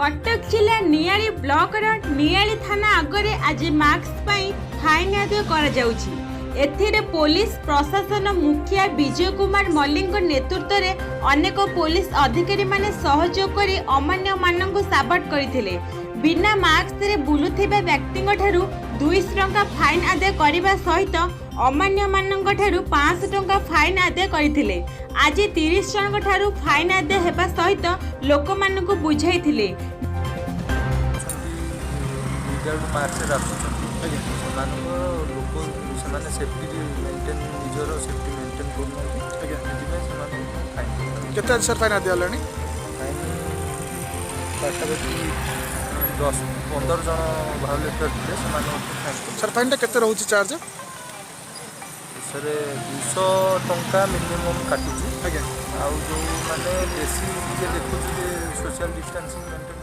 କଟକ ଜିଲ୍ଲା ନିଆଳି ବ୍ଲକର ନିଆଳି ଥାନା ଆଗରେ ଆଜି ମାସ୍କ ପାଇଁ ଫାଇନ୍ ଆଦାୟ କରାଯାଉଛି। ଏଥିରେ ପୋଲିସ ପ୍ରଶାସନ ମୁଖିଆ ବିଜୟ କୁମାର ମଲ୍ଲିକଙ୍କ ନେତୃତ୍ୱରେ ଅନେକ ପୋଲିସ ଅଧିକାରୀମାନେ ସହଯୋଗ କରି ଅମାନ୍ୟମାନଙ୍କୁ ସାବାଡ଼ କରିଥିଲେ। ବିନା ମାସ୍କରେ ବୁଲୁଥିବା ବ୍ୟକ୍ତିଙ୍କଠାରୁ 200 ଟଙ୍କା ଫାଇନ୍ ଆଦାୟ କରିବା ସହିତ ଅମାନ୍ୟମାନଙ୍କଠାରୁ 500 ଟଙ୍କା ଫାଇନ୍ ଆଦାୟ କରିଥିଲେ। ଆଜି 30 ଜଣଙ୍କ ଠାରୁ ଫାଇନ୍ ଆଦାୟ ହେବା ସହିତ ଲୋକମାନଙ୍କୁ ବୁଝାଇଥିଲେ। ଅଛନ୍ତି, ୱିଦାଉଟ୍ ମାସ୍କରେ ଆସୁଛନ୍ତି। ସେମାନଙ୍କ ଲୋକ ସେମାନେ ସେଫ୍ଟି ମେଣ୍ଟେନ୍, ନିଜର ସେଫ୍ଟି ମେଣ୍ଟେନ୍ କରୁନାହାନ୍ତି। ସେଥିପାଇଁ ସେମାନଙ୍କୁ ଫାଇନ୍। କେତେ ଆଜି ସାର୍ ଫାଇନ୍ ଆଦାୟ ହେଲାଣି? ଫାଇନ୍ ପାଖାପାଖି 10-15 ଜଣ ଭାୟୋଲେଟର ଥିଲେ, ସେମାନଙ୍କୁ ଫାଇନ୍ କଲେ। ସାର୍, ଫାଇନ୍ଟା କେତେ ରହୁଛି ଚାର୍ଜ? ସାର୍, 200 ଟଙ୍କା ମିନିମମ୍ କାଟୁଛୁ। ଆଉ ଯେଉଁମାନେ ବେଶୀ ଟିକେ ଦେଖୁଛୁ ଯେ ସୋସିଆଲ୍ ଡିଷ୍ଟାନ୍ସିଂ ମେଣ୍ଟେନ୍